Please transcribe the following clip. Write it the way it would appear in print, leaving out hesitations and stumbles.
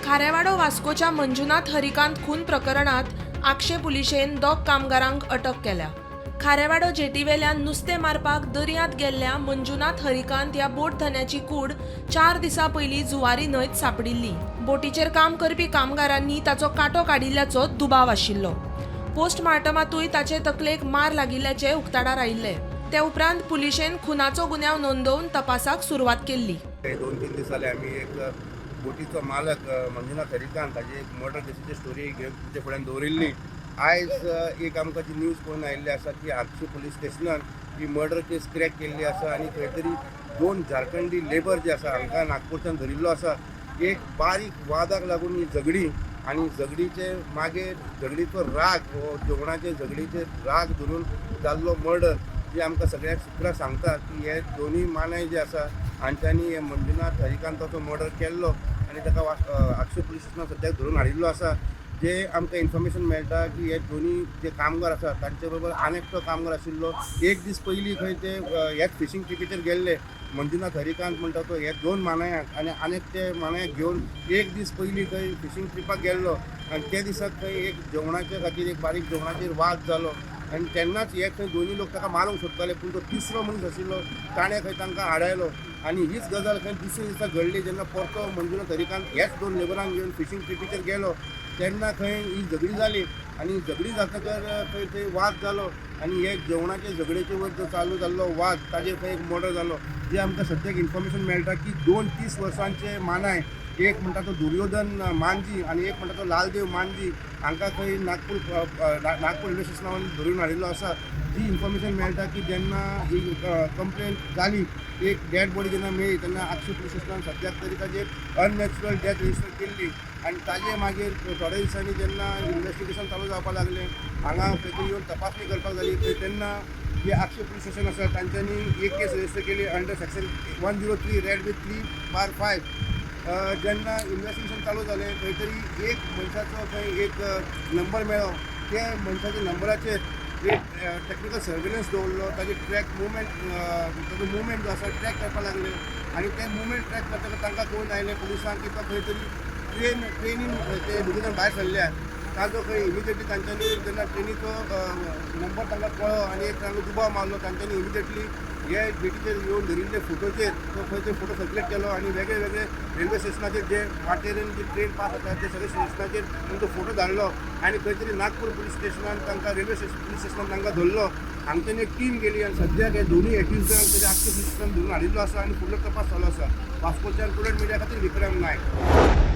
खारेवाडो वास्कोच्या मंजुनाथ हरिकांत खून प्रकरणात आगशे पुलिशेन दोग कामगारांक अटक केल्या. खारेवाडो जेटीवेल्यान नुस्तें मारपाक दर्यांत गेल्ल्या मंजुनाथ हरिकांत ह्या बोट धन्याची कूड 4 दिसां पयलीं जुवारी न्हंयत सांपडिल्ली. बोटीचेर काम करपी कामगारांनी ताचो कांटो काडिल्ल्याचो दुबाव आशिल्लो. पोस्टमार्टमांतूय ताचे तकलेक मार लागिल्ल्याचें उक्ताडार आयिल्लें. ते उपरांत पुलिशेन खुनाचो गुन्यांव नोंदोवन तपासाक सुरवात केल्ली. 2-3 दीस जाले आमी एक बोटीचो मालक मंजुनाथ हरिकांत ताजी एक मर्डर केसीची स्टोरी घेवन तुमच्या फुड्यान दवरिल्ली. आयज एक आमकां जी न्यूज कळून आयिल्ली आसा की आगशी पुलीस स्टेशनान ही मर्डर केस क्रॅक केल्ली आसा आनी खंय तरी 2 झारखंडी लेबर जे आसा हांकां नागपूरच्यान धरिल्लो आसा. एक बारीक वादाक लागून ही झगडी आनी झगडीचे मागीर झगडीचो राग हो जेवणाचे झगडीचे राग धरून जाल्लो मर्डर जी आमकां सगळ्यांक सुत्रां सांगता की हे दोनूय मानाय जे आसा हांच्यांनी हे मंजुनाथ हरिकांताचो मर्डर केल्लो आनी ताका आगशी पुलीस स्टेशनान सद्याक धरून हाडिल्लो आसा. जे आमकां इन्फॉर्मेशन मेळटा की हे दोनूय जे कामगार आसा तांचे बरोबर आनी एकटो कामगार आशिल्लो. एक दीस पयलीं खंय ते ह्याच फिशींग ट्रिपीचेर गेल्ले. मंजुनाथ हरिकांत म्हणटा तो हे 2 मानायांक आनी आनी ते मानायाक घेवन एक दीस पयलीं खंय फिशींग ट्रिपाक गेल्लो आनी त्या दिसाक खंय एक जेवणाच्या खातीर एक बारीक जेवणाचेर वाद जालो आनी तेन्नाच हे खंय दोनूय लोक ताका मारूंक सोदताले, पूण तो तिसरो मनीस आशिल्लो ताणें खंय तांकां आडायलो. आनी हीच गजाल खंय दुसऱ्या दिसा घडली जेन्ना परतो मंजुनाथ हरिकांत ह्याच 2 लेबरांक घेवन फिशींग ट्रिपीचेर गेलो तेन्ना खंय ही झगडी जाली आनी झगडी जातकर खंय थंय वाद जालो आनी हे जेवणाचे झगडेचे वयर जो चालू जाल्लो वाद ताजेर खंय एक मर्डर जालो. जे आमकां सद्याक इन्फॉर्मेशन मेळटा की 2 30 वर्सांचे मानाय, एक म्हणटा तो दुर्योधन मांजी आनी एक म्हणटा तो लालदेव मांजी, हांकां खंय नागपूर नागपूर रेल्वे स्टेशनावर धरून हाडिल्लो आसा. जी इन्फॉर्मेशन मेळटा की जेन्ना ही कंप्लेन जाली, एक डेड बॉडी जेन्ना मेळ्ळी तेन्ना आगशी पुलीस स्टेशनान सद्याक तरी ताजेर अननॅचरल डेथ रजिस्टर केल्ली आनी ताजे मागीर थोड्या दिसांनी जेन्ना इन्वेस्टिगेशन चालू जावपाक लागलें, हांगा खंय तरी येवन तपासणी करपाक जाली थंय तेन्ना जे आगशी पुलीस स्टेशन आसा तांच्यांनी एक केस रजिस्टर केली अंडर सेक्शन 103 रेड विथ 3/5. जेन्ना इन्वेस्टिगेशन चालू जालें खंय तरी एक मनशाचो खंय एक नंबर मेळ्ळो. त्या मनशाच्या नंबराचेर एक टॅक्निकल सर्वेलन्स दवरलो. ताजे ट्रॅक मुवमेंट, ताजो मुवमेंट जो आसा ट्रॅक करपाक लागले आनी ते मुवमेंट ट्रॅक करतकच तांकां कळून आयलें पुलिसांक की तो खंय तरी ट्रेनीन ते दोगूय जाण भायर सरल्या. ताजो खंय इमिजिएटली तांच्यांनी जेन्ना ट्रेनीचो नंबर तांकां कळ्ळो आनी एक तांकां दुबाव मारलो, तांच्यांनी इमिजिएटली हे जेटीचेर येवन धरिल्ले फोटोचेर तो खंय तरी फोटो सर्कुलेट केलो आनी वेगळे वेगळे रेल्वे स्टेशनाचेर जे वाटेर जी ट्रेन पास जाता ते सगळे स्टेशनाचेर तांचो फोटो धाडलो आनी खंय तरी नागपूर पुलीस स्टेशनान तांकां रेल्वे पुलीस स्टेशनान तांकां धरलो. हांगच्यान एक टीम गेली आनी सद्याक हे दोनूय एक्युजांक ताच्या आगशी पुलीस स्टेशनान धरून हाडिल्लो आसा आनी फुडलो तपास चालू आसा. वास्कोच्यान प्रुडंट मिडिया खातीर विक्रम नायक.